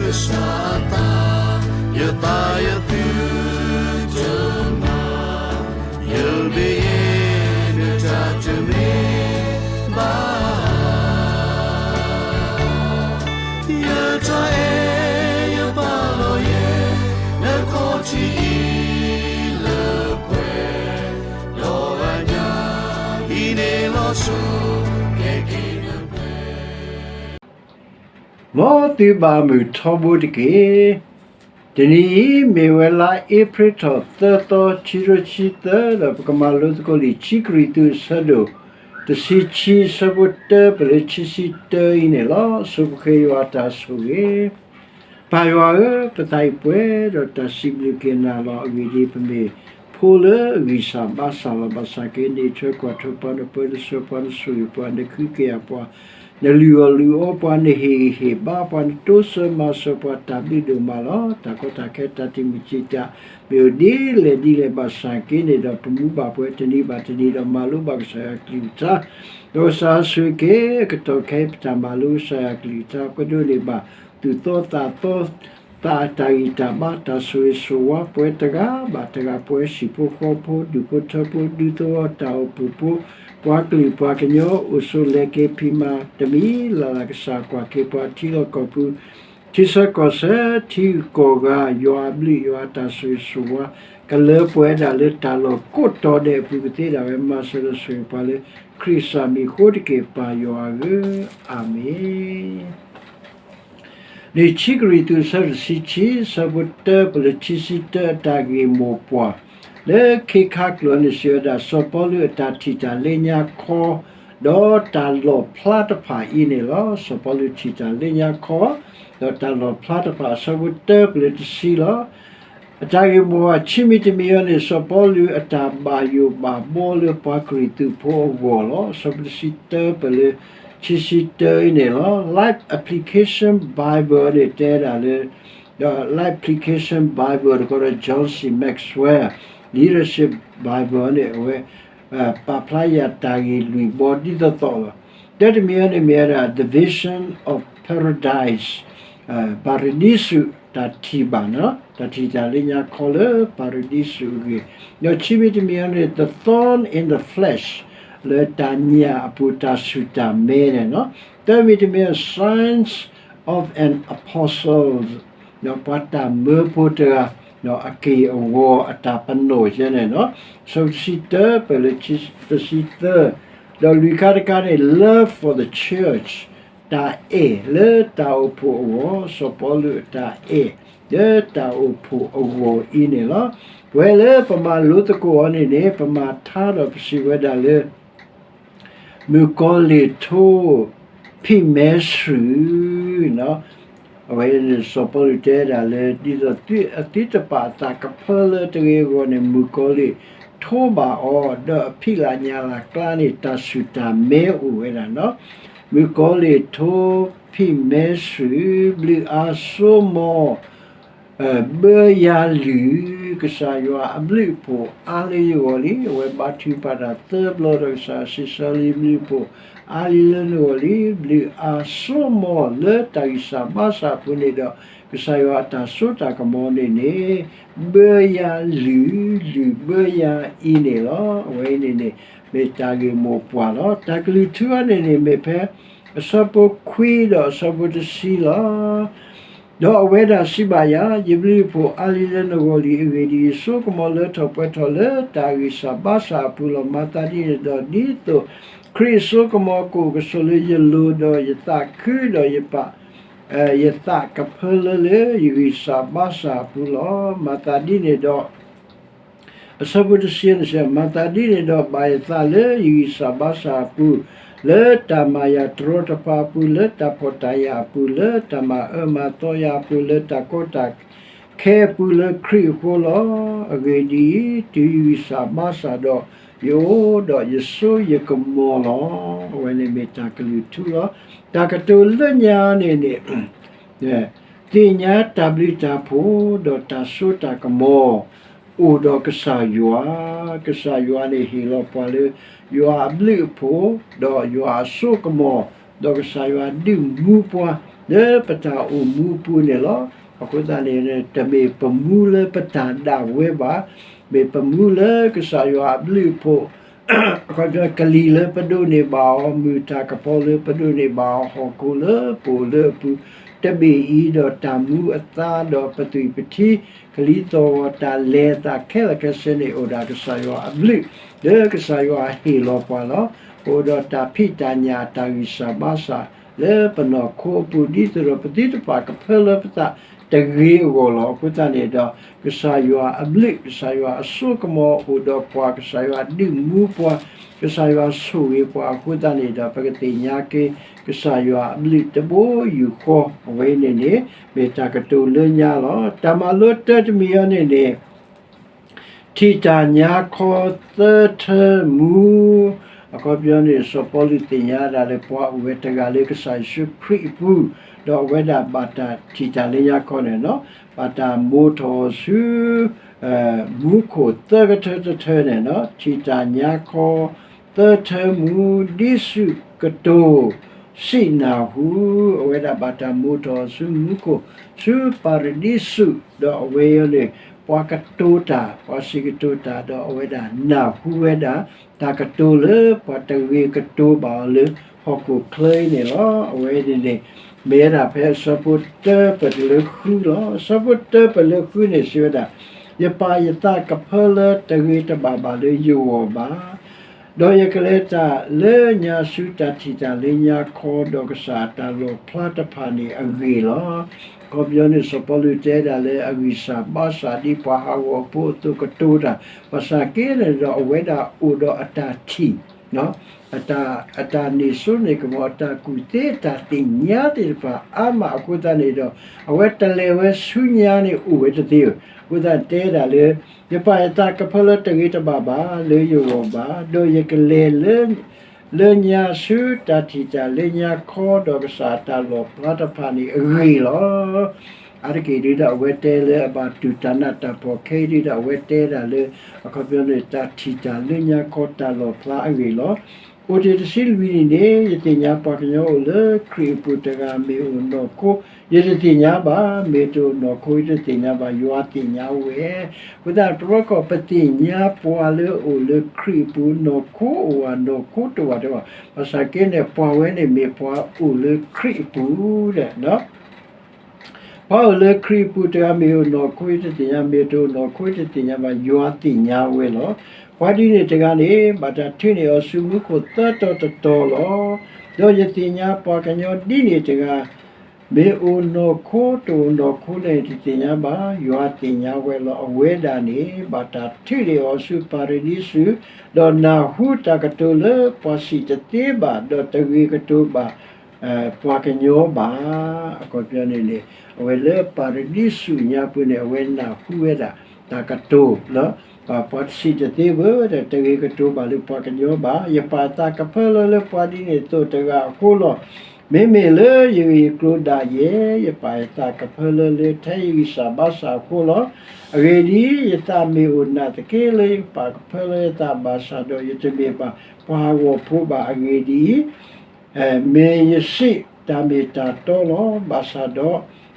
ကစၢ်အသး, ယသးယသုတမၤ, ယမ့ၢ်ယဲ နတၢ်တမ့ၢ်ဘၣ်. ယတၢ်အဲၣ်ယပာ်လီၤယဲ နခီၣ်ထံးအံၤလၢပှဲၤ, ဒီးအညၣ်အံၤန့ၣ်လီၤဆီ ကဲက့ၤလၢပှဲၤ မ်သုဘၣ်မုာ်ထီဘိတက့ၢ်. တနံၤအံၤ မ့ၢ်ဝဲလါအ့ဖြ့ၣ်ထီၣ်သၢသီ ခံကထိခံဆံသၢ ဒီးပကမၤလိသကိးလံာ်ခံကရံၣ်သူး အဆၢဒိၣ် တဆံခံ အဆၢဖိတၢ ပလၢခံဆံတၢအံၤန့ၣ်လီၤ. ဆိပဃ့ယွၤအတၢ်ဆိၣ်ဂ့ၤ ပၢ်ယွၤဧၢ, ပသးအံၤပှဲၤဒီးတၢ်စံးဘျုးက့ၤနၤလီၤ. အဂ့ၢ်ဒ်အံၤ, ပမ့ၢ်ဖိလၢအဂံၢ်စၢ်ဘါစၢ်လီၤ. ဘၣ်ဆၣ်က့ နအံးထွဲကွၢ်ထွဲပှၤ, နပၢနဆှၢပှၤ, နဆိၣ်ဂ့ၤပှၤ, နကဟုကယာ်ပှၤ, နလုၢ်အီၣ်လုၢ်အီပှၤ, နဟ့ၣ်ဂံၢ်ဟ့ၣ်ဘါပှၤ, နတိစၢၤမၤစၢၤပှၤ, တၢ်ဘျုးဒိၣ်မးလီၤ. တၢ်ကီတၢ်ခဲ တၢ်တံာ်မုၢ်တံာ်တာ် မ့ၢ်အိၣ်ဒ်လဲၣ်ဒ်လဲၣ် ဘၣ်ဆၣ်က့န့ၣ်ဒီး ပမူဘၣ်ပှဲၤတနံၤဘၣ်တနံၤဒီး မၤလိဘၣ်ကစၢ်ယွၤကလုၢ်ကထါ, ဒီးကစၢ်ယွၤဆိၣ်ဂ့ၤက့ၤ အကတီၢ်ခဲအံၤ ပတၢ်မၤလိကစၢ်ယွၤကလုၢ်ကထါ ပဒိးန့ၢ်ဘၣ် သူၣ်သီသးသီ သးအတၢ်ဂံၢ်တၢ်ဘါ တၢ်ဆိၣ်ဂ့ၤဆိၣ်ဝါ ပှဲၤတဂၤဘၣ်တဂၤ ပှၤဟံၣ်ဖိဃီဖိ ဒူၣ်ဖိထၢဖိ ဒူသဝီ တၢ်အိၣ်ဖှိၣ်ဖိ ပှၤကလုာ်ပှၤကညီ အိၣ်ဆိးလဲၤက့ၤဖံးမၤတမံၤလၢ်လၢ် ကစၢ်ကွၢ်က့ၤပှၤထံလီၢ်ကီၢ်ပူၤ ထံဆၢကီၢ်ဆၢ ထံဂုၤကီၢ်ဂၤ ယွၤအဘျုးယွၤအတၢ်ဆိၣ်ဂ့ၤဆိၣ်ဝါ ကလၢပှဲၤဒၣ်လၢတၢ်လီၢ်ကိးတီၤဒဲးအပူၤ ကသ့ဒၣ်ဝဲ မၤစၢၤဒီးဆိၣ်ဂ့ၤပှၤလၢ ခရံာ်စၢ်မံၤအဃိတက့ၢ် ပၢ်ယွၤဧၢ, အၤမ့ၣ်. လံာ်ခံကရံၣ်သူး အဆၢဒိၣ်တဆံခံ အဆၢဖိတၢ ပလၢခံဆံတၢ အတၢ်ဂ့ၢ်မိၢ်ပှၢ် လၢခ့ခါကျိာ်န့ၣ် စံးဝဲဒၣ် စီၤပီလူးအတၢ်ထံၣ်တၢ်လၢညါခီ ဒီးတၢ်လီၣ်ဖျါတဖၣ်အံၤန့ၣ်လီၤ. စီၤပီလူးထံၣ်တၢ်လၢညါခီ ဒီးတၢ်လီၣ်ဖျါတဖၣ် အဆၢဖိတၢ ပလၢတဆံလီၤ. အတၢ်ဂ့ၢ်မိၢ်ပှၢ် ခံမံၤတမံၤအံၤန့ၣ် စီၤပီလူးအတၢ်ဘၣ်ယိၣ်ဘၣ်ဘီလၢပှၤကရံၣ်သူးဖိအဂီၢ်လီၤ. အဆၢဖိတဆံတၢ ပလၢခံဆံတၢအံၤန့ၣ်လီၤ. Life Application Bible န့ၣ်တဲဒၣ်လၢ ဒီး Life Application Bible တခီဒီး John C Maxwell Leadership Bible န့ၣ် အဝဲ ပာ်ဖျါယၤတၢ်ဂ့ၢ်လွံၢ်ဘီဒ်သိးသိးလီၤ. တၢတမံၤအံၤန့ၣ်မ့ၢ်ဝဲဒၣ် The Vision of Paradise ပၤရဒံစူးတၢ်ထံၣ်ဘၣ်န့ၣ် တၢ်ထံၣ်တၢ်လၢညါခီလၢပၤရဒံစူးအဂ့ၢ်, ဒီးခံမံၤတမံၤအံၤန့ၣ် The Thorn in the Flesh လၢတၢ်ညၣ်အပူၤတၢ်ဆူၣ်တၢ်မဲန့ၣ်, သၢမံၤတမံၤ Signs of an Apostle ပှၤတၢ်မၢဖိတဂၤ အက့ၢ်အဂီၤအတၢ်ပနီၣ်ယဲန့ၣ်, အဆၢဖိတဆံတၢ ပလၢတဆံသၢ, ဒီးလွံၢ်ခါတခါန့ၣ် Love for the Church တၢ်အဲၣ်လၢတၢ်အိၣ်ဖှိၣ်အဂီၢ်, စီၤပီလူးအတၢ်အဲၣ်လၢတၢ်အိၣ်ဖှိၣ်အဂီၢ်အံၤန့ၣ်လီၤ. ပဝဲလၢပမၤလိသကိးအီၤန့ၣ်န့ၣ် ပမၤထါဒီးပစံးဝဲဒၣ်လၢ မုၣ်ကီၤလံၢ်ထိ ဖံးမဲဆှုၣ်, အဝဲန့ၣ်စီၤပီလူးတဲဒၣ်လၢ ဒ်သိးသုအသုတပာ်အသးကဖၢလၢတဂ့ၤအဂီၢ်န့ၣ် မုၣ်ကီၤလံၢ်ထိဘၣ်အီၤ ဒီးအဖံးလၢ်ညၣ်လၢ်ကျါန့ၣ် တၢ်ဆူၣ်တၢ်မဲအိၣ်ဝဲဒၣ်န့ၣ်, မုၣ်ကီၤလံၢ်ထိ ဖံးမဲဆှုၣ်, ဘျုးအါစိမီၤ ဘၢယၤလုၢ်, ကစၢ်ယွၤအဘျုးအဖှိၣ်အါလၢယဂီၢ်လံ, အဝဲဘါထုကဖၣ်တၢ်သၢဘျီဒီးကစၢ်စံးဆၢလံဘျုးအဖှိၣ်အါလံလၢနဂီၢ်လံ, ဘျုးအါစိမီၤလၢတၢ်ဂံၢ်စၢ်ဘါစၢ်အပူၤန့ၣ်ဒီး ကစၢ်ယွၤအတၢ်စိတၢ်ကမီၤန့ၣ်န့ၣ် ဘၢယၤလုၢ်, လုၢ်ဘၢယၤအံၤန့ၣ်လီၤ. အဝဲအံၤန့ၣ်န့ၣ် မ့ၢ်တၢ်ဂ့ၢ်မိၢ်ပှၢ်လီၤ. တၢ်ကလုၢ်ထူအံၤန့ၣ်န့ၣ် မ့ၢ်ဖဲအဆၢဖိခွံဒီးအဆၢဖိတဆံလီၤ. ဒီးအဝဲဒၣ်စံးဘၣ်ယၤ, ယဘျုးယဖှိၣ်အါလံလၢနဂီၢ်လံ. အဂ့ၢ်ဒ်အံၤ, ယစိကမီၤလၢထီၣ်ပှဲၤထီၣ်လၢတၢ်ဂံၢ်စၢ်ဘါစၢ်အပူၤလီၤ. မၤသးဒ်န့ၣ်ဒီး ဒ်သိးခရံာ်အစိကမီၤကအိၣ်ကဆိးလၢယလိၤ, ဒီးယသးခုဒီးယပာ်, ယသးကဖၢလၢလၢယဂံၢ်စၢ်ဘါစၢ်အပူၤလီၤ. မၤသးဒ်န့ၣ်ဒီး အဆၢဖိတဆံန့ၣ်စံး, မၤသးဒ်န့ၣ်ဒီး ဘၣ်ယသးလၢယဂံၢ်စၢ်ဘါစၢ်အပူၤ, လၢတၢ်မၤယၤတရီတပါအပူၤ, လၢတၢ်ဖှီၣ်တၢ်ယာ်အပူၤ, လၢတၢ်မၤအၢမၤသီယၤအပူၤ, လၢတၢ်ကီတၢ်ခဲအပူၤ လၢခရံာ်အဃိလီၤ. အဂ့ၢ်ဒ်အံၤ, တုၤယဂံၢ်စၢ်ဘါစၢ်ဒီး ယအိၣ်ဒီးယစိယကမီၤလီၤ. အဝဲန့ၣ်မ့ၢ်တၢ်ကလုၢ်ထူလီၤ. တၢ်ကတိၤလၢညါန့ၣ်န့ၣ် သ့ၣ်ညါတၢ်ဘျုးတၢ်ဖှိၣ် ဒီးတၢ်စိတၢ်ကမီၤ အိၣ်ဒီးကစၢ်ယွၤ, ကစၢ်ယွၤန့ၣ်ဟ့ၣ်လီၤပှၤလၢ ယွၤအဘျုးအဖှိၣ် ဒီးယွၤအစိကမီၤ, ဒီးကစၢ်ယွၤဒုးမူပှၤ လၢပတၢ်အိၣ်မူအပူၤန့ၣ်လီၤ. အဃိသတးန့ၣ် တမ့ၢ်ပမူလၢပတၢ်ဒၣ်ဝဲဘၣ်, မ့ၢ်ပမူလၢကစၢ်ယွၤအဘျုးအဖှိၣ် အခီပညီ ကလံၤလၢပဒိးန့ၢ်ဘၣ်အီၤ, မုၢ်တၢ်ကပီၤလၢပဒိးန့ၢ်ဘၣ်အီၤ, ဟီၣ်ခိၣ်လၢပအိၣ်လၢအပူၤ, တဘ့ၣ်အံၤဒီးတၢ်မူအသါဒီးပသွံၣ်ပထံ, ကလံၤသီၣ်ဂီၤ တၢ်လဲၤအသးခဲလၢာ်ခဲဆ့န့ၣ် အိၣ်ဒၣ်ကစၢ်ယွၤအဘျုး, လၢကစၢ်ယွၤဟ့ၣ်လီၤပှၤလီၤ. ပအိၣ်ဒီးတၢ်ဖံးတၢ်ညၣ် တၢ်ဂံၢ်စၢ်ဘါစၢ် လၢပနီၢ်ခိအပူၤ ဒ်သိးဒီးပသုတပာ်ကဖၢလၢပသးတဂ့ၤအဂီၢ်လီၤ. အဃိသတးန့ၣ်ဒီး ကစၢ်ယွၤအဘျုး ကစၢ်ယွၤအစိကမီၤအိၣ်ဒီးပှၤ, ကစၢ်ယွၤဒုးမူပှၤ, ကစၢ်ယွၤဆိၣ်ဂ့ၤပှၤအဃိသတးန့ၣ်ဒီး ပကသ့ၣ်ညါက့ၤ ကစၢ်ယွၤအဘျုးတဘိယူၢ်ဃီ အဝဲန့ၣ်န့ၣ် မ့ၢ်တၢ်ကတိၤလၢညါလီၤ. တၢ်မၤလိတၢတမံၤအံၤန့ၣ်န့ၣ် ထံၣ်တၢ်ညါခီသၢထၢမူ, အခီပညီန့ၣ် စီၤပီလူးသ့ၣ်ညါဒၣ်လၢ ပှၤအိၣ်ဝဲတဂၤလၢကစၢ်ယ့ၣ်ၡူးခရံာ်အပူၤ, ဒီးအဝဲဒၣ်ဘၣ်တၢ်ထံၣ်တၢ်လၢညါခီန့ၣ်လီၤ. ဘၣ်တၢ်မိၣ်ထီၣ်အီၤဆူ မူခိၣ်သၢကထၢတထၢန့ၣ်လီၤ. ထံၣ်တၢ်ညါခီ သၢထၢမူ, ဒ်ဆူၣ်ကတိၤ စံးနၢ်ဟူ, အဝဲဒၣ်ဘၣ်တၢ်မိၣ်ထီၣ်အီၤဆူမူခိၣ် ဆူပၤရဒံစူး, ဒီးအဝဲအံၤန့ၣ် ပှၤကတိၤတၢ်, ပှၤစံးကတိၤတၢ်, ဒီးအဝဲဒၣ်နၢ်ဟူဝဲဒၣ် တၢ်ကတိၤလၢပှၤတဂ့ၤကတိၤဘၣ်အီၤလၢဟီၣ်ခိၣ်ချၢအံၤန့ၣ်လီၤ. အဝဲန့ၣ်န့ၣ် မ့ၢ်ဝဲဒၣ်ဖဲအဆၢဖိတၢပၢၢ်တုၤလၢဃုလီၤ. အဆၢဖိတၢပၢၢ်လၢဃုန့ၣ် စံးဝဲဒၣ်, ယပာ်ယသးကဖၢလၢတဂ့ၤတဘၣ်ဘၣ်လၢယဂီၢ်ဘၣ် ဒီးယကလဲၤတၢ်လၢညါဆူတၢ်ထံၣ်တၢ်လၢညါခီ ဒီးကစၢ်အတၢ်လီၣ်ဖျါတဖၣ်န့ၣ်အဂ့ၢ်လီၤ. အခီပညီန့ၣ် စီၤပီလူးတဲဒၣ်လၢ အဂံၢ်စၢ်ဘါစၢ်ဒ်ပှၤဟးဂီၤဖိအသိးကတိၤတၢ်, ဘၣ်ဆၣ်က့န့ၣ်ဒီး အဝဲဒၣ်အိၣ်ဒီးအတၢ်ထံၣ် အတၢ်န့ၢ်စိန့ၢ်ကမီၤ, အတၢ်ကူၣ်သ့, အတၢ်သ့ၣ်ညါသ့ၣ်တဖၣ်အါမးအဃိသတးန့ၣ်ဒီး အဝဲတလဲၤဝဲဆူညါန့ၣ်အိၣ်ဝဲတသ့ဘၣ်. အဃိသတးတဲဒၣ်လၢ ယပာ်ယသးကဖၢလၢတဂ့ၤတဘၣ်ဘၣ်လၢယဂီၢ်ဘၣ်, ဒီးယကလဲၤလၢ လၢညါဆူတၢ်ထံၣ်တၢ်လၢညါခီ ဒီးကစၢ်အတၢ်လီၣ်ဖျါတဖၣ်န့ၣ်အဂ့ၢ်လီၤ. အါတက့ၢ်ဒုးဒီး အဝဲတဲလၢအဘၣ်တူၢ်တၢ်နးတၢ်ဖှီၣ်ခဲအံၤဒုးဒီး အဝဲတဲဒၣ်လၢ အခီပညီန့ၣ် တၢ်ထံၣ်တၢ်လၢညါခီတၢ်လီၣ်ဖျါအဂ့ၢ်လီၤ. အိၣ်တ့ၢ်တဆံလွံၢ်နံၣ်န့ၣ် ယသ့ၣ်ညါပှၤကညီအိၣ်လၢခရံာ်အပူၤတဂၤ မ့ၢ်အိၣ်နီၢ်ခိ ယတသ့ၣ်ညါဘၣ်, မ့ၢ်တအိၣ်နီၢ်ခိ ယတသ့ၣ်ညါဘၣ်, ယွၤသ့ၣ်ညါဝဲ. အဃိသတး တဘျီခီၣ် ပသ့ၣ်ညါပှၤလၢအအိၣ်လၢခရံာ်အပူၤ နီၢ်ခိအိၣ်ဧါ နီၢ်ခိတအိၣ်ဧါ တဲဘၣ်, ဘၣ်ဆၣ်က့န့ၣ် ပှၤဝဲန့ၣ်မ့ၢ်ပှၤအိၣ်လၢခရံာ်အပူၤဒီး ပှၤအိၣ်လၢခရံာ်အပူၤတဂၤ မ့ၢ်အိၣ်နီၢ်ခိ ယတသ့ၣ်ညါ, မ့ၢ်တအိၣ်နီၢ်ခိ ယတသ့ၣ်ညါဘၣ်, ယွၤသ့ၣ်ညါဝဲလီၤ. ပှၤဒ်န့ၣ်တဂၤန့ၣ် ဘၣ်တၢ်ထုးန့ၢ်အီၤဆူမူခိၣ်သၢတီၤတတီၤလီၤ. ဒီးယသ့ၣ်ညါပှၤကညီဒ်န့ၣ်တဂၤ မ့ၢ်အိၣ်နီၢ်ခိ တအိၣ်နီၢ်ခိန့ၣ် တသ့ၣ်ညါဘၣ်, ယွၤသ့ၣ်ညါဝဲလီၤ. အဝဲဒၣ်န့ၣ် ဘၣ်တၢ်ထုးန့ၢ်အီၤဆူပၤရဒံစူး, ဒီးနၢ်ဟူတၢ်ကတိၤလၢပှၤစံၣ်တသ့ဘၣ်, ဒီးတဂ့ၤကတိၤဘၣ် ပှၤကညီဘၣ်. အခီပညီန့ၣ်န့ၣ် အဝဲလၢပၤရဒံစူးညါပူၤန့ၣ် အဝဲနၢ်ဟူဝဲဒၣ်တၢ်ကတိၤလီၤ. ပှၤစံၣ်တသ့ဘၣ်ဒီး တဂ့ၤကတိၤဘၣ်လၢပှၤကညီဘၣ်. ယပာ်သးကဖၢလၢလၢပှၤဒ်န့ၣ်အသိးတဂၤအဃိလီၤ. မ့မ့ၢ်လၢယဂ့ၢ်ကျိၤဒၣ်ယဲ ယပာ်ယသးကဖၢလၢလၢထဲယဂံၢ်စၢ်ဘါစၢ်အဃိလီၤ. အဂ့ၢ်ဒ်အံၤ, ယသးမ့ၢ်အိၣ်နာ်သက့လၢယကပာ်ကဖၢလၢယသးဘၣ်ဆၣ်ဒီး ယတမ့ၢ်ဘၣ်ပှၤဟးဂီၤဖိဘၣ်. အဂ့ၢ်ဒ်အံၤ, မ့ၢ်ယစံးတၢ်မ့ၢ်တၢ်တီလီၤ. ဘၣ်ဆၣ်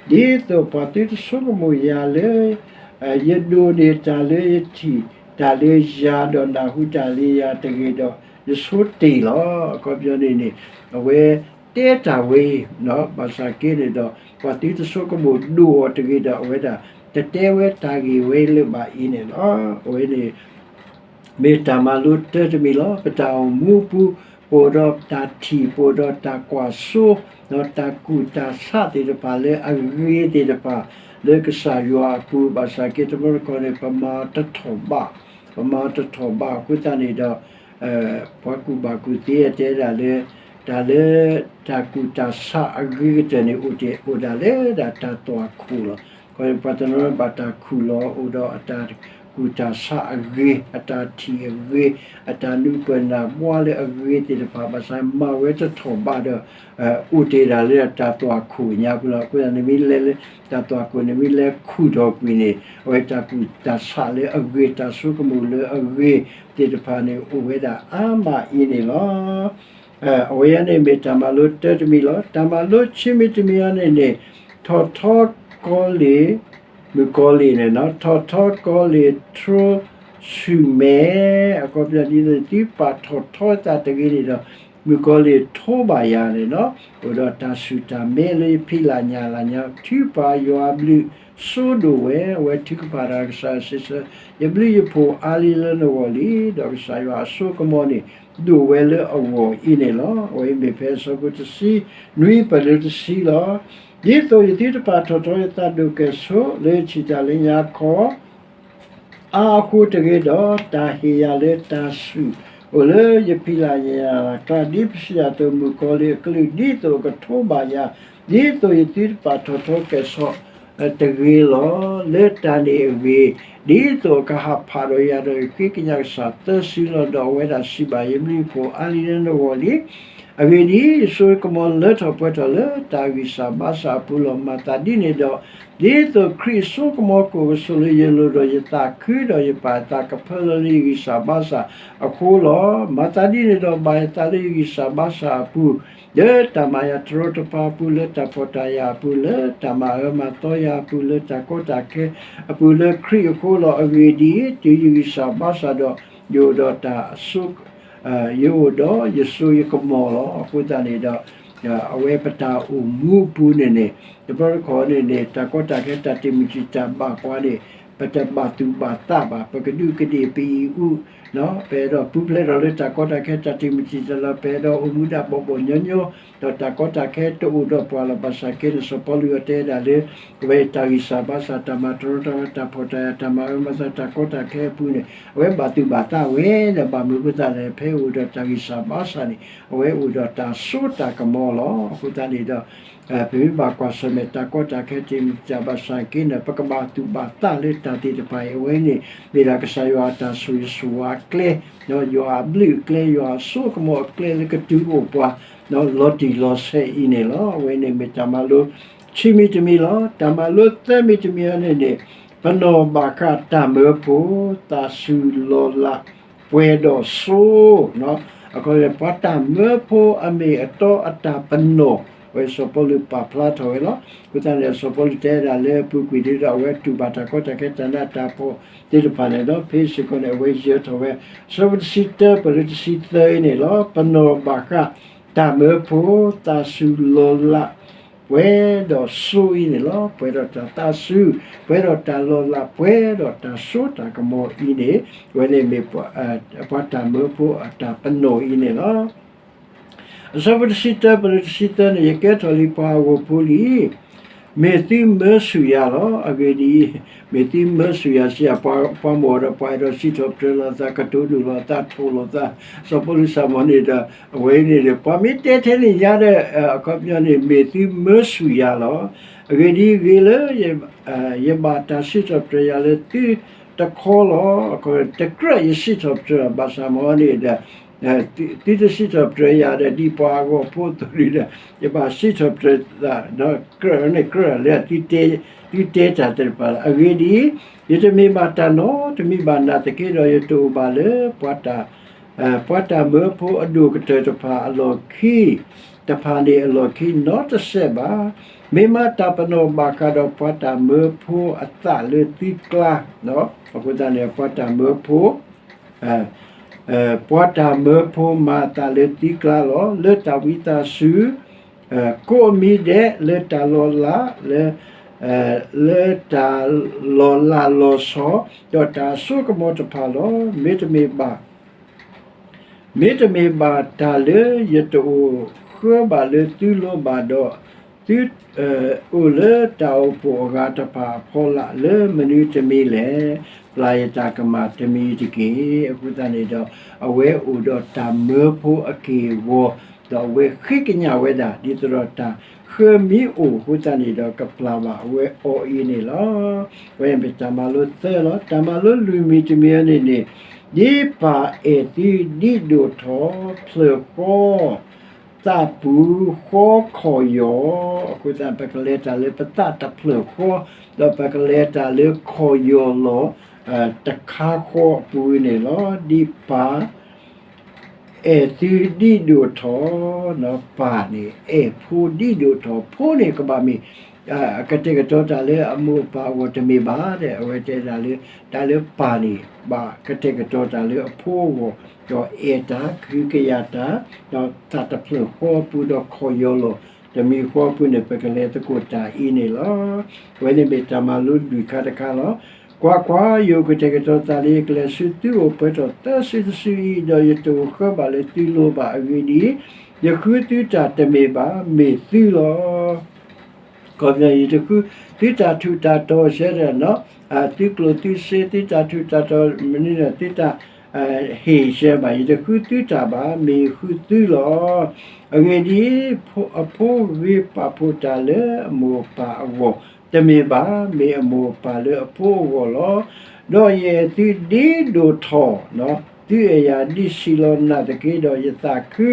ဒီး ဒ်သိးပှၤသုတဆိကမိၣ်ယၤလၢ ယဒိးန့ၢ်တၢ်လၢယထံၣ်တၢ်လၢယၤ ဒီးနၢ်ဟူတၢ်လၢယၤတဂ့ၤဒီး ယဆိတ့ၢ်လီၤ. အခီပညီန့ၣ်န့ၣ် အဝဲတဲတၢ်ဝဲအံၤ ဘၣ်ဆၣ်က့န့ၣ်ဒီး ပှၤသုတဆိကမိၣ်ဒိၣ်အီၤတဂ့ၤဒီး အဝဲဒၣ်တတဲဝဲတၢ်ဂ့ၢ်ဝဲလၢၤဘၣ်အံၤန့ၣ်လီၤ. အဝဲန့ၣ် မ့ၢ်တၢ်မၤလိတၢတမံၤလီၤ. ပတၢ်အိၣ်မူပူၤ ပအိၣ်ဒီးတၢ်ထံၣ် ပအိၣ်ဒီးတၢ်ကွၢ်စိ ဒီးတၢ်ကူၣ်တၢ်ဆးသ့ၣ်တဖၣ်လၢအဂ့ၤသ့ၣ်တဖၣ် လၢကစၢ်ယွၤအပူၤ ဘၣ်ဆၣ်က့တဘျီတခီၣ်န့ၣ် ပမၤတထီၣ်ဘး, ပမၤတထီၣ်ဘးအဃိသတးန့ၣ်ဒီး ပှၤကူၣ်ဘၣ်ကူၣ်သ့တဲဒၣ်လၢ တၢ်လၢ တၢ်ကူၣ်တၢ်ဆးအဂ့ၤကတၢၢ်န့ၣ် အိၣ်တ့ၢ်အိၣ်ဒၣ်လၢဒၣ်တၢ်သွၣ်ခိၣ်လီၤ. ပှၤတနီၤဘၣ်တၢ်ခူၣ်လီၤ အိၣ်ဒီးအတၢ်ကူၣ်တၢ်ဆးအဂ့ၤ, အတၢ်ထံၣ်အဂ့ၤ, အတၢ်နုာ်ပၢၢ်နၢ်ဘှါလၢအဂ့ၤသ့ၣ်တဖၣ် ဘၣ်ဆၣ်မၤဝဲတထီၣ်ဘးဒီး အိၣ်တ့ၢ်ဒၣ်လၢတၢ်သွၣ်ခိၣ်ညါပူၤလီၤ. အဃိသတးန့ၣ်မ့ၢ်လဲၤလၢ တၢ်သွၣ်ခိၣ်န့ၣ်မ့ၢ်လဲၤခူၣ်ထီၣ်ကွံာ်န့ၣ် အဝဲတၢ်ကူၣ်တၢ်ဆးလၢအဂ့ၤ တၢ်ဆိကမိၣ်လၢအဂ့ၤသ့ၣ်တဖၣ်န့ၣ် အိၣ်ဝဲဒၣ်အါမးအံၤန့ၣ်လီၤ. အဝဲအံၤန့ၣ်မ့ၢ်တၢ်မၤလိတၢတမံၤလီၤ. တၢ်မၤလိဆံမံၤတမံၤအံၤန့ၣ်န့ၣ် ထီၣ်ထီကီလ့ၣ်, မုၣ်ကီၤလ့ၣ်န့ၣ် ထီၣ်ထီကီလ့ၣ်ထိဆူၣ်မဲ, အခီပညီဒ်သိးသုပာ်ထီၣ်ထီသးတဂ့ၤန့ၣ်ဒီး မုၣ်ကီၤလ့ၣ်ထိဘၣ်ယၤန့ၣ်လီၤ. အိၣ်ဒီးတၢ်ဆူၣ်တၢ်မဲလၢယဖံးလၢ်ညၣ်လၢ်ညါ ထုကဖၣ်ယွၤအဘျုးစိဒိၣ်ဝဲ, အဝဲထုကဖၣ်ဒီးကစၢ်ယွၤစံးဆၢ ယဘျုးယဖှိၣ်အါလံလၢနဂီၢ်လံ, ဒီးကစၢ်ယွၤအစိကမီၤန့ၣ် ဒိၣ်ဝဲလၢအဂီၢ်အံၤန့ၣ်လီၤ. အဝဲအံၤမ့ၢ်ဖဲအဆၢဖိတဆံနွံပၢၢ်လၢတဆံလီၤ. ဒ်သိးယသုတပာ်ထီၣ်ထီယသးဒိၣ်ကဲၣ်ဆိး လၢယထံၣ်တၢ်လၢညါခီ အါအဃိတဂ့ၤဒီး တၢ်ဟ့ၣ်ယၤလၢတၢ်ဆူၣ်အိၣ်လၢယဖံးလၢ်ညၣ်လၢ်ကျါ ဒ်ပစံးယၤအသိး မုၣ်ကီၤလ့ၣ်အကလုၢ် ဒ်သိးအကထိဘၣ်ယၤ, ဒ်သိးယသုတပာ်ထီၣ်ထီကဲၣ်ဆိးတဂ့ၤလီၤ. လၢတၢ်န့ၣ်အဂ့ၢ် ဒ်သိးအကဟးဖးဒီးယၤဒီး ယဃ့ကညးကစၢ်သၢစုလီၤ. ဒီးအဝဲဒၣ်စံးဘၣ် ယဘျုးယဖှိၣ်အါလံလၢနဂီၢ်လံ. အဂ့ၢ်ဒ်အံၤ, ယစိယကမီၤလၢထီၣ်ပှဲၤထီၣ်လၢတၢ်ဂံၢ်စၢ်ဘါစၢ်အပူၤလီၤ. မၤသးဒ်န့ၣ်ဒီး, ဒ်သိးခရံာ်အစိကမီၤကအိၣ်ကဆိးလၢယလိၤဒီး ယသးခုဒီးယပာ်ယသးကဖၢလၢာ်လၢယဂံၢ်စၢ်ဘါစၢ်အဃိလီၤ. မၤသးဒ်န့ၣ်ဒီး ဘၣ်ယသးလၢယဂံၢ်စၢ်ဘါစၢ်အပူၤ, လၢတၢ်မၤယၤတရီတပါအပူၤ, လၢတၢ်ဖှီၣ်တၢ်ယာ်အပူၤ, လၢတၢ်မၤအၢမၤသီယၤအပူၤ, လၢတၢ်ကီတၢ်ခဲအပူၤ လၢခရံာ်အဃိလီၤ. အဂ့ၢ်ဒ်အံၤ, တုၤယဂံၢ်စၢ်ဘါစၢ်ဒီး, ယအိၣ်ဒီးတၢ်အစိ ယအိၣ်ဒီးယစိယကမီၤလီၤ. အဃိသတးန့ၣ်ဒီး အဝဲပတၢ်အိၣ်မူအပူၤန့ၣ်န့ၣ် တဘျီတခီၣ်န့ၣ်န့ၣ် တၢ်ကီတၢ်ခဲတၢ်တ့ၢ်မုၢ်တံာ်တာ်ဘၣ်ပှၤန့ၣ် ပတဘၣ်သူၣ်ဘၣ်သးဘၣ်, ပကဒူးကဒ့ၣ်ပအံၣ်အူ, ပအဲၣ်ဒိးပူၤဖျဲးထီၣ်လၢတၢ်ကီတၢ်ခဲတၢ်တ့ၢ်မုၢ်တံာ်တာ်လီၤ. ပအဲၣ်ဒိးအိၣ်မူဒၣ်ဘီၣ်ဘီၣ်ညီညီ, ဒီးတၢ်ကီတၢ်ခဲတအိၣ်ဒီးပှၤလီၤ. ဘၣ်ဆၣ်က့န့ၣ် စီၤပီလူးအတဲဒၣ်လၢ အဝဲတၢ်ဂံၢ်စၢ်ဘါစၢ် တၢ်မၤတရီတပါ တၢ်ဖှီၣ်တၢ်ယာ် တၢ်မၤအၢမၤသီ တၢ်ကီတၢ်ခဲအပူၤန့ၣ် အဝဲဘၣ်သူၣ်ဘၣ်သးဝဲဒီး ဘၣ်မနုၤအဃိသတးလဲၣ် ဖဲအအိၣ်ဒီးတၢ်ဂံၢ်စၢ်ဘါစၢ်န့ၣ် အဝဲအိၣ်ဒီးတၢ်စိတၢ်ကမီၤလီၤ. အဃိသတးန့ၣ်ဒီး ပမ့ၢ်ဘၣ်ကွၢ်ဆၢၣ်မဲာ်တၢ်ကီတၢ်ခဲတ့ၢ်မုၢ်တံာ်တာ်ဘၣ်ဆၣ်က့န့ၣ် ပကဘၣ်သူၣ်ဘၣ်သးလၢတၢ်သ့ၣ်တဖၣ်အံၤ အဝဲန့ၣ် မ့ၢ်ဒၣ်ကစၢ်ယွၤအတၢ်ဆိၣ်ဂ့ၤဆိၣ်ဝါအကျဲ, ယွၤအဘျုးအကျဲ ယွၤအစိကမီၤအကျဲလၢကတုၤအိၣ်ပှၤ လီၤတံၢ်လီၤဆဲးအံၤန့ၣ်လီၤ. အဝဲန့ၣ်မ့ၢ်တၢ်မၤလိ ခံမံၤတမံၤလီၤ. တၢ်မၤလိသၢမံၤတမံၤအံၤန့ၣ်န့ၣ် ပနီၢ်ဘၣ်ဃးတၢ်မၢဖိ သးစူၤလီၤလး ပှဲၤဒီးစိ အခီပညီ ပှၤတၢ်မၢဖိအမ့ၢ်အတီအတၢ်ပနီၣ် အဝဲစီၤပီလူးပာ်ဖျါထီၣ်ဝဲလီၤ. အဃိသတးန့ၣ် စီၤပီလူးတဲဒၣ်လၢအပူၤကွံာ်ဒ်ဒီး အဝဲတူၢ်ဘၣ်တၢ်ကီတၢ်ခဲ တၢ်နးတၢ်ဖှီၣ်သ့ၣ်တဖၣ်န့ၣ်ဒီး ဖဲစ့ၢ်ကီးန့ၣ် အဝဲယၢၤထီၣ်ဝဲ အဆၢဖိတဆံတၢ ပလၢတဆံသၢအံၤန့ၣ်လီၤ. ပနီၢ်ဘၣ်ဃးတၢ်မၢဖိ သးစူၤလီၤလး ပှဲၤဒီးစိအံၤန့ၣ်လီၤ. ပှဲၤဒီးတၢ်သးစူၤ, ပှဲၤဒီးတၢ်လီၤလး, ပှဲၤဒီးတၢ်စိတၢ်ကမီၤအံၤန့ၣ် အဝဲန့ၣ်မ့ၢ် ပှၤတၢ်မၢဖိအတၢ်ပနီၣ်အံၤန့ၣ်လီၤ. အဆၢဖိတဆံတၢ ပလၢတဆံသၢန့ၣ် ယကဲထီၣ်လံပှၤအဂီၢ်ဖိလံ မ့ၢ်သုမၢဆူၣ်ယၤလီၤ. အဂ့ၢ်ဒ်အံၤ, မ့ၢ်သုမၢဆူၣ်ယၤစံး ပှၤမ့ၢ်အိၣ်ဒီးပှၤအဲၣ်ဒိးစံးထီၣ်ပတြၢၤလိာ်သး ကတိၤဒိၣ်လိာ်သး ထိၣ်လိာ်သး, စီၤပီလူးစံးမ့ၢ်န့ၣ်ဒီး အဝဲအံၤန့ၣ်ဒီး ပှၤမ့ၢ်တဲထဲန့ၣ်ညါဒီး အခီပညီန့ၣ် မ့ၢ်သုမၢဆူၣ်ယၤလီၤ. အဂ့ၢ်ဒ်အံၤ, ဂ့ၤလၢ ယဘၣ်တၢ်စံးထီၣ်ပတြၢၤယၤလၢသုတခီလီၤ. တကြၢးယစံးထီၣ်ပတြၢၤ ဘၣ်ဆၣ်မ့ၢ်န့ၣ်ဒီး သုတစံးထီၣ်ပတြၢၤယၤဒီး ဒ်ပှၤအဂီၢ်ဖိအသိးန့ၣ်ဒီး ယဘၣ်စံးထီၣ်ပတြၢၤသးဒီး ကြၢးန့ၣ်ကြၢးလၢ သုတဲတၢ်သ့ၣ်တဖၣ်လီၤ. အဂ့ၢ်ဒ်အံၤ, ယတမ့ၢ်ဘၣ်တၢ်နီၢ် တမံၤဘၣ်နာ်သက့ဒီး ယတအိၣ်ဘၣ်လၢ ပှၤတၢ်မၢဖိအဒိၣ်ကတၢၢ်တဖၣ်အလီၢ်ခံ, တဖၣ်န့ၣ်အလီၢ်ခံနီတစဲးဘၣ်. မ့ၢ်မးတၢ်ပနီၣ်ဘၣ်ဃးဒီးပှၤတၢ်မၢဖိအသးလၢသုကျါ, အဃိသတးန့ၣ် ပှၤတၢ်မၢဖိ ပှၤတၢ်မၢဖိမၤအသးလၢသုကျါလီၤ. လၢတၢ်ဝံသးစူၤ ကိးမံၤဒဲး လၢတၢ်လီၤလး လၢ လၢတၢ်လီၤလးလီၤဆီ ဒီးတၢ်အစိကမီၤတဖၣ်လီၤ. မ့တမ့ၢ်ဘၣ် မ့တမ့ၢ်ဘၣ်တၢ်လၢယတအိၣ်ဃၢဘၣ်လၢသုလိၤဘၣ်ဒီး, သု အိၣ်လၢတၢ်အိၣ်ဖှိၣ်အဂၤတဖၣ်အဖီလာ် လၢမနုၤတမံၤလဲၣ်. ပျၢ်ယတၢ်ကမၣ်တမံၤတက့ၢ်. အဃိသတးန့ၣ်ဒီး အဝဲအိၣ်ဒီးတၢ်မၢဖိအက့ၢ်အဂီၤ, ဒီးအဝဲဃ့ကညးဝဲဒၣ် ဒ်သိးဒီးတၢ်ဃၢမံၤအိၣ်အဃိသတးန့ၣ်ဒီး ကပျၢ်ဘၣ်အဝဲအီၤအံၤန့ၣ်လီၤ. အဝဲမ့ၢ်တၢ်မၤလိသၢလီၤ. တၢ်မၤလိလွံၢ်မံၤတမံၤန့ၣ်န့ၣ် ဒ်ပၢ်အဲၣ်သုဒ်ဒိၣ်ထီၣ်ဖျၢၣ်ဃီ သးပူၤဃီခီၣ်ယီၢ်, အဃိသတး ပကလဲၤတၢ်လၢပသးတဖျၢၣ်ဃီ, ဒီးပကလဲၤတၢ်လၢခီၣ်ယီၢ်လီၤ တခါဃီအပူၤန့ၣ်လီၤ. ဒ်ပၢ် အဲၣ်သုဒ်ဒိၣ်ထီၣ်, ပၢ်န့ၣ် အဲၣ်ဖိဒ်ဒိၣ်ထီၣ်, ဖိန့ၣ်ကဘၣ်မ့ၢ် ကတဲာ်ကတီၤတၢ်လၢအမိၢ်အပၢ်အဂီၢ်တမ့ၢ်ဘၣ်, အဝဲတဲဒၣ်လၢ တၢ်လၢပၢ်န့ၣ် ဘၣ်ကတဲာ်ကတီၤတၢ်လၢအဖိအဂီၢ်, ဒီးအဲၣ်တၢ် ကဟုကယာ်တၢ်, ဒီးသးတဖျၢၣ်ဃီအပူၤ ဒီးခီၣ်ယီၢ်လီၤ တမံၤဃီအပူၤန့ၣ် ပကလဲၤသကိးတၢ်အံၤန့ၣ်လီၤ. အဝဲန့ၣ်မ့ၢ်တၢ်မၤလိလွံၢ်ခါတခါလီၤ. ကွၢ်ကွၢ်, ယအိၣ်ကတဲာ်ကတီၤသးလၢယကလဲၤဆူသုအိၣ်ပှဲၤထီၣ်သၢစုတစုအံၤ, ဒီးယတအိၣ်ဃၢဘၣ်လၢသုလိၤဘၣ်. အဂ့ၢ်ဒ်အံၤ, ယဃုသုတၢ်တမ့ၢ်ဘၣ်, မ့ၢ်သုလီၤ. ခီပညီ ယတဃုသုတၢ်ထူးတၢ်တီၤစဲဒီး, သုကျိၣ်သုစ့ သုတၢ်ထူးတၢ်တီၤ မနုၤန့ၣ် သုတၢ်ဟ့ၣ်စဲဘၣ်, ယတဃုသုတၢ်ဘၣ်, မ့ၢ်ယဃုသုလီၤ. အဂ့ၢ်ဒ်အံၤ, အဖိဂ့ၤပာ်ဖှိၣ်တၢ်လၢအမိၢ်အပၢ်အဂီၢ်တမ့ၢ်ဘၣ်, မ့ၢ်အမိၢ်အပၢ်လၢအဖိအဂီၢ်လီၤ. ဒီးယအဲၣ်သုဒ်ဒိၣ်ထီၣ်, သုအဲၣ်ယၤဒ်ဆံးလီၤနၢ်သက့ဒီး ယသးခု,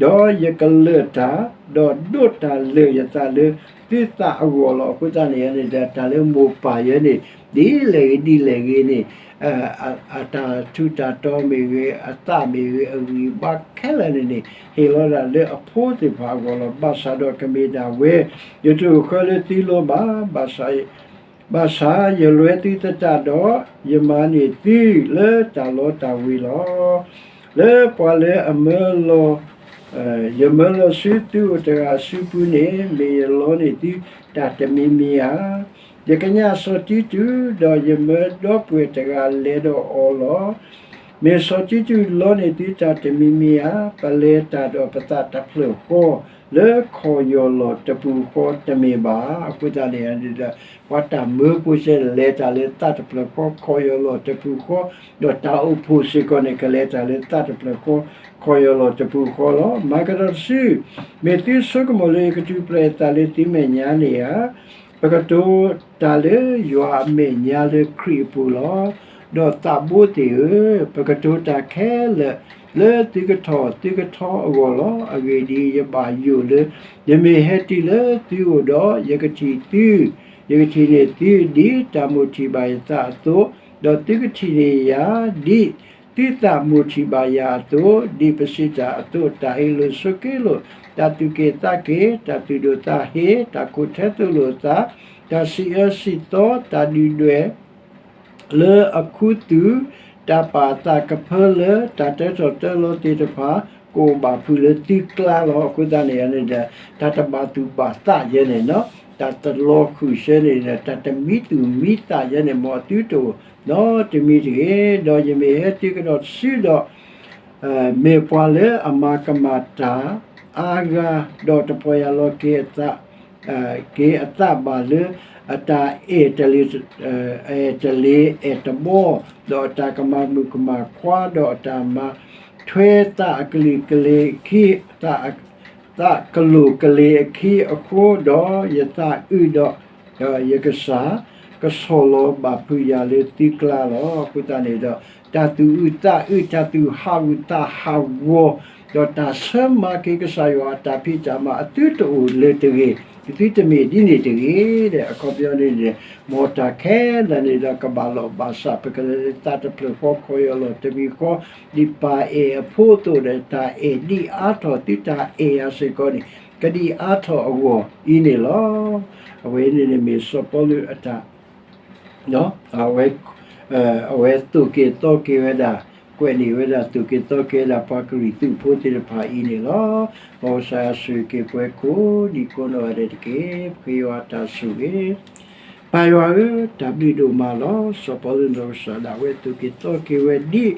ဒီးယကလၢာ်တၢ်, ဒီးဒိးတၢ်လၢာ်ယသးလၢသုသးအဂီၢ်လီၤ. အဃိသတးန့ၣ်န့ၣ်ဒီး တၢ်လၢမိၢ်ပၢ်ယဲန့ၣ် ဒ်လဲၣ်ဂ့ၤဒ်လဲၣ်ဂ့ၤန့ၣ်, အတၢ်ထူးတၢ်တီၤမ့ၢ်ဂ့ၤ, အသးမ့ၢ်ဂ့ၤ, အဂံၢ်အဘါခဲလၢာ်န့ၣ်န့ၣ် ဟ့ၣ်လီၤဒၣ်လၢအဖိသ့ၣ်တဖၣ်အဂီၢ်လီၤ. ဘၣ်ဆၣ်ဒီးကမ့ၢ်ဒၣ်ဝဲ, ယတအိၣ်ဃၢလၢသုလိၤဘၣ်, ဘၣ်ဆၣ် ဘၣ်ဆၣ်ယလွဲသုသတးဒီး, ယမၤန့ၢ်သုလၢတၢ်လီတၢ်ဝ့ၤလီၤ. လၢပှၤလၢအမၢလီၤ, ယမၢလီၤဆူသုအိၣ်တဂၤအစုပူၤန့ၣ်, မ့ၢ်ယလီန့ၢ်သုတၢ်တမံၤမံၤဧါ. ယကညးစီၤတံတူး, ဒီးယမၢဒီပုၢ်ဝဲၢ်တဂၤလဲၤဒီးအီၤလီၤ. မ့ၢ်စီၤတံတူးလီန့ၢ်သုတၢ်တမံၤမံၤဧါ. ပလဲၤတၢ်ဒီးပသးတဖျၢၣ်ဃီ လၢခီၣ်ယီၢ်လီၤတပူၤဃီတမ့ၢ်ဘၣ်. အဃိသတးန့ၣ်ဒီး ပှၤတၢ်မၢဖိစဲလဲၤတၢ်လၢသးတဖျၢၣ်ဃီ ခီၣ်ယီၢ်လီၤတပူၤဃီ, ဒီးတၢ်အိၣ်ဖှိၣ်စ့ၢ်ကီးန့ၣ် ကလဲၤတၢ်လၢသးတဖျၢၣ်ဃီ ခီၣ်ယီၢ်လီၤတပူၤဃီလီၤ. မၤကဒီးတစု, မ့ၢ်သုဆိကမိၣ်လၢယကထူၣ်ဖျဲးယသးလၢသုမဲာ်ညါန့ၣ်ဧါ. ပကတိၤတၢ်လၢယွၤအမဲာ်ညါလၢခရံာ်အပူၤလီၤ. ဒီးသးဘိသ့ၣ်ဧၢ, ပကတိၤတၢ်ခဲလၢာ်လၢသုကထီၣ်သုကထီအဂီၢ်လီၤ. အဂ့ၢ်ဒ်အံၤ, ယဘၣ်ယိၣ်လၢ ယမ့ၢ်ဟဲတုၤလၢသုအိၣ်ဒီး ယကထံၣ်သု, ယကထံၣ်န့ၢ်သုဒ်တၢ်မိၣ်ထံၣ်ဘၣ်ယသးအသိး, ဒီးသုကထံၣ်န့ၢ်ယၤဒ်သုသးမိၣ်ထံၣ်ဘၣ်ယၤအသိး, ဒ်ပစံးတၢ်အသိး, တၢ်အ့ၣ်လိာ်ဆိးက့လိာ်, တၢ်သူၣ်က့ၣ်သးက့ၣ်, တၢ်သူၣ်ဒိၣ်သးဟ့, တၢ်ခိၣ်ထဲသိးလိာ်အသး, တၢ်စံးအၢစံးသီ, တၢ်ဒုၣ်ဒွဲၣ် လၢအခူသူၣ်, တၢ်ပာ်အသးကဖၢလၢ တၢ်တၢထီၣ်တၢလီၤသ့ၣ်တဖၣ် ကအိၣ်ဘၣ်ဖုးလၢသုကျါလီၤ. အဃိသတးန့ၣ်န့ၣ်ဒီး တၢ်တဘၣ်သူၣ်ဘၣ်သးယဲန့ၣ်, တၢ်တလီၤဃုာ်ဆၢန့ၣ်ဒီး တၢ်တမံသူၣ်မံသးယဲန့ၣ် မ်အသုတအိၣ်နီတမံၤတဂ့ၤ. ဒီးယမ့ၢ်ဟဲတုၤကဒီးတစုဒီး မ့ၢ်ပှၤလၢအမၤကမၣ်တၢ်အါဂၤ, ဒီးတပီၢ်ယၢ်လီၤက့ၤအသး, က့ၤအသးဘၣ်လၢ အတၢ်အဲၣ်တလ့ၤ, အဲၣ်တလ့ၤအဲၣ်တဘီ, ဒီးအတၢ်ကမၤမုၣ်ကမၣ်ခွါ, ဒီးအတၢ်မၤထွဲသးအကလုာ်ကလ့ၤအခံ, သးကလိာ်ကလ့ၤအခံအဃိ, ဒီးယသးအုးဒီး ဒီးယကစၢ် ကဆီၣ်လီၤဘၣ်ဖုးယၤလၢသုကျါလီၤ. အဃိသတးန့ၣ်ဒီး တၢ်သူၣ်အုးသးအုး, တၢ်သူၣ်ဟးဂူာ်သးဟးဂီၤ, ဒီးတၢ်ဆၢမၤက့ၤကစၢ်ယွၤအတၢ်ဖံးတၢ်မၤ အသုတအိၣ်လၢၤတဂ့ၤ, သုတမ့ၢ်ဒ်န့ၣ်တဂ့ၤ. ဒီးအခီပညီန့ၣ်န့ၣ် မ်တၢ်ခဲလၢာ်န့ၣ်ဒီး ကဘၣ်လီၢ်ဘၣ်စး ပကလဲၤလၢသးတဖျၢၣ်ဃီ ခီၣ်ယီၢ်လီၤတပူၤဃီ, ဒ်ပၢ်အဲၣ်အဖိအသိးဒီး တၢ်အဲၣ်ဒ်အါထီၣ်သုတၢ်အဲၣ်ယၤစ့ၢ်ကီးန့ၣ် ကဒ်အါထီၣ်အဂီၢ်အံၤန့ၣ်လီၤ. အဝဲန့ၣ်န့ၣ်မ့ၢ်စီၤပီလူးအတၢ် အဝဲ, အဝဲသိၣ်က့ၤသီက့ၤဝဲဒၣ်, ကွဲးန့ၢ်ဝဲဒၣ် သိၣ်က့ၤသီက့ၤဝဲဒၣ် ပှၤကရံၣ်သူးဖိသ့ၣ်တဖၣ်အံၤန့ၣ်လီၤ. မ်ကစၢ်ယွၤဆိၣ်ဂ့ၤက့ၤပှၤကိးဒံးကိးနီၢ်ဂၤဒဲးတက့ၢ်. ပဃ့ယွၤတၢ်ဆိၣ်ဂ့ၤ. ပၢ်ယွၤဧၢ, တၢ်ဘျုးဒိၣ်မးလီၤ. စီၤပီလူးနီၢ်ကစၢ်ဒၣ်ဝဲသိၣ်က့ၤသီက့ၤဝဲဒ်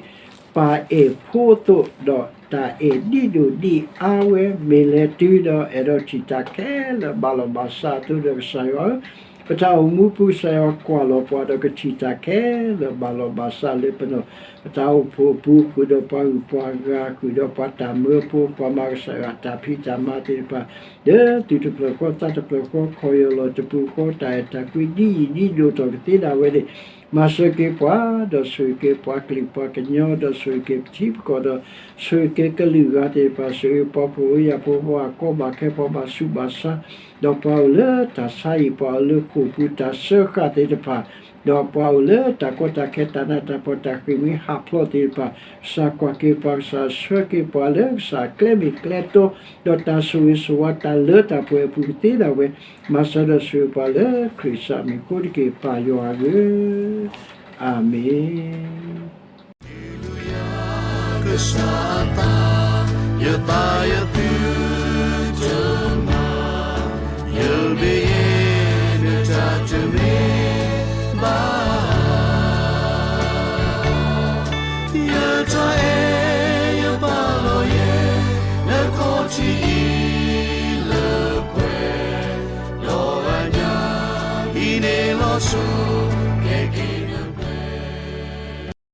ပၢ်အဲၣ်ဖိအသိး, ဒီးတၢ်အဲၣ်ဒ်ဒိၣ်ဒ်အါဝဲ မ့ၢ်လဲၤတုၤဒီးအဲၣ်ဒိးထံၣ်တၢ်ခဲလၢာ်ဘၣ်လီၢ်ဘၣ်စးအသိးဒီး ကစၢ်ယွၤဧၢ, ပတၢ်အိၣ်မူပူၤ ကစၢ်ယွၤကွၢ်လီၤပှၤဒီးကထံၣ်တၢ်ခဲလၢာ်ဘၣ်လီၢ်ဘၣ်စးလၢပနီၢ်, ပတၢ်အိၣ်ဖှိၣ်အပူၤ ဃုာ်ဒီးပှၤဂုၤပှၤဂၤ ဃုာ်ဒီးပှၤတၢ်မၢဖိ ပှၤမၤကစၢ်ယွၤအတၢ်ဖံးတၢ်မၤသ့ၣ်တဖၣ် လၢသူၣ်တဖျၢၣ်ဃီသးတဖျၢၣ်ဃီ ခီၣ်ယီၢ်လီၤတပူၤဃီ တၢ်အဲၣ်တၢ်ကွံဒ်ယံာ်ဒ်ဒိၣ်ထီၣ်ကသ့ဒၣ်ဝဲန့ၣ် မၤစၢၤက့ၤပှၤ, ဒီးဆိၣ်ဂ့ၤက့ၤပှၤကလုာ်ပှၤကညီ, ဒီးဆိၣ်ဂ့ၤက့ၤပထံပကီၢ်, ဒီးဆိၣ်ဂ့ၤက့ၤကလုာ်ဂၤသ့ၣ်တဖၣ်, ဆိၣ်ဂ့ၤပှၤဖှီၣ်ဖိယာ်ဖိ ပှၤကီဘၣ်ခဲ ပှၤဘၣ်ဆူးဘၣ်ဆါ, ဒီးပှၤအိၣ်လၢတၢ်ဆါဟံၣ် ပှၤအိၣ်လၢဃိာ်ပူၤ တၢ်စၢဃာ်သ့ၣ်တဖၣ်, ဒီးပှၤအိၣ်လၢတၢ်ကီတၢ်ခဲ တၢ်နးတၢ်ဖှီၣ် တၢ်ဃ့ၢ်မှံဟးဖျိးသ့ၣ်တဖၣ်, ကစၢ်ကွၢ်က့ၤပှၤ, ကစၢ်ဆှၢက့ၤပှၤလၢကစၢ်ကျဲမ့ၢ်ကျဲတီ, ဒီးတၢ်ဆိၣ်ဂ့ၤဆိၣ်ဝါတၢ်လၢတၢ်ပှဲၤအပူၤကသ့ဒၣ်ဝဲ, မၤစၢၤဒီးဆိၣ်ဂ့ၤပှၤလၢခရံာ်ကစၢ်မံၤအဃိတက့ၢ် ပၢ်ယွၤဧၢ, အၤမ့ၣ်. ကစၢ်အသး, ယသးယသုတမၤ, ယဘၣ်ယဲနတၢ်တမ့ၢ်ဘၣ်, ယတၢ်အဲၣ်ယပာ်လီၤယဲ, နခီၣ်ထံးအံၤလၢပှဲၤ, ဒီးအညၣ်အံၤန့ၣ်လီၤဆီ